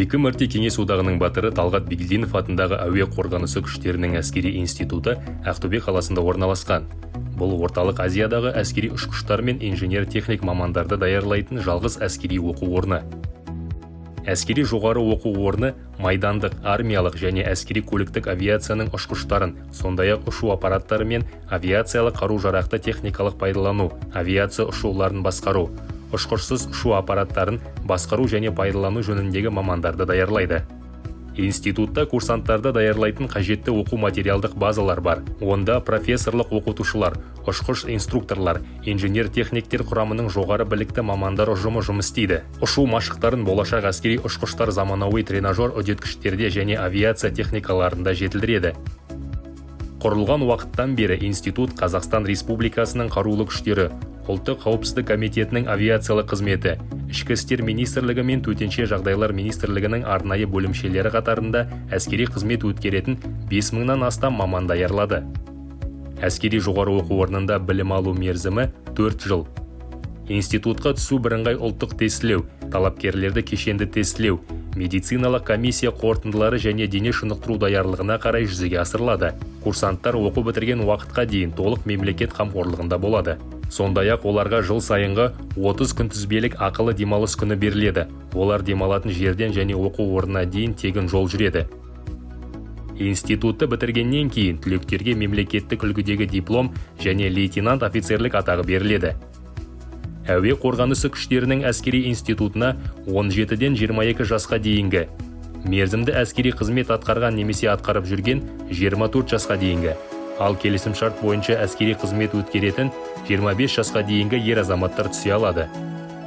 Екі мәрте Кеңес Одағының Батыры Талғат Бигелдинов атындағы Әуе қорғанысы күштерінің әскери институты Ақтөбе қаласында орналасқан. Бұл Орталық Азиядағы әскери ұшқыштар мен инженер-техник мамандарды даярлайтын жалғыз әскери оқу орны. Әскери жоғары оқу орны майдандық, армиялық және әскери көліктік авиацияның ұшқыштарын, сондай-ақ ұшу аппараттары мен авиациялық қару-жарақты техникалық пайдалану, авиация ұшуларын басқару, ұшқышсыз ұшу аппараттарын басқару және пайдалану жөніндегі мамандарды даярлайды. Институтта курсанттарды даярлайтын қажетті оқу материалдық базалар бар. Онда профессорлық оқытушылар, ұшқыш инструкторлар, инженер-техниктер құрамының жоғары білікті мамандар ұжымы жұмыс істейді. Ұшу машықтарын болашақ әскери ұшқыштар заманауи тренажер үдеткіштерде және авиация техникаларында жетілдіреді. Құрылған уақыттан бері институт Қазақстан Республикасының Қарулы Күштері, Ұлттық қауіпсіздік комитетінің авиациялық қызметі, Ішкі істер министрлігі мен Төтенше жағдайлар министрлігінің арнайы бөлімшелері қатарында әскери қызмет өткеретін 5000-нан астам маман даярлады. Әскери жоғары оқу орнында білім алу мерзімі 4 жыл. Институтқа түсу бірыңғай ұлттық тестілеу, талапкерлерді кешенді тестілеу, медициналық комиссия қорытындылары және дене шынықтыру даярлығына қарай жүзеге асырылады. Курсанттар оқу бітірген уақытқа дейін толық мемлекет қамқорлығында болады. Сондай-ақ оларға жыл сайынғы 30 күнтізбелік ақылы демалыс күні беріледі. Олар демалатын жерден және оқу орнына дейін тегін жол жүреді. Институтты бітіргеннен кейін түлектерге мемлекеттік үлгідегі диплом және лейтенант офицерлік атағы беріледі. Әуе қорғанысы күштерінің әскери институтына 17-ден 22 жасқа дейінгі, мерзімді әскери қызмет атқарған немесе атқарып жүрген 24 жасқа дейінгі, ал келісімшарт бойынша әскери қызмет өткеретін 25 жасқа дейінгі ер азаматтар түсе алады.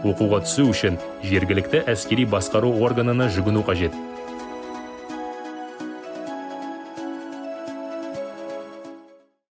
Оқуға түсу үшін жергілікті әскери басқару органына жүгіну қажет.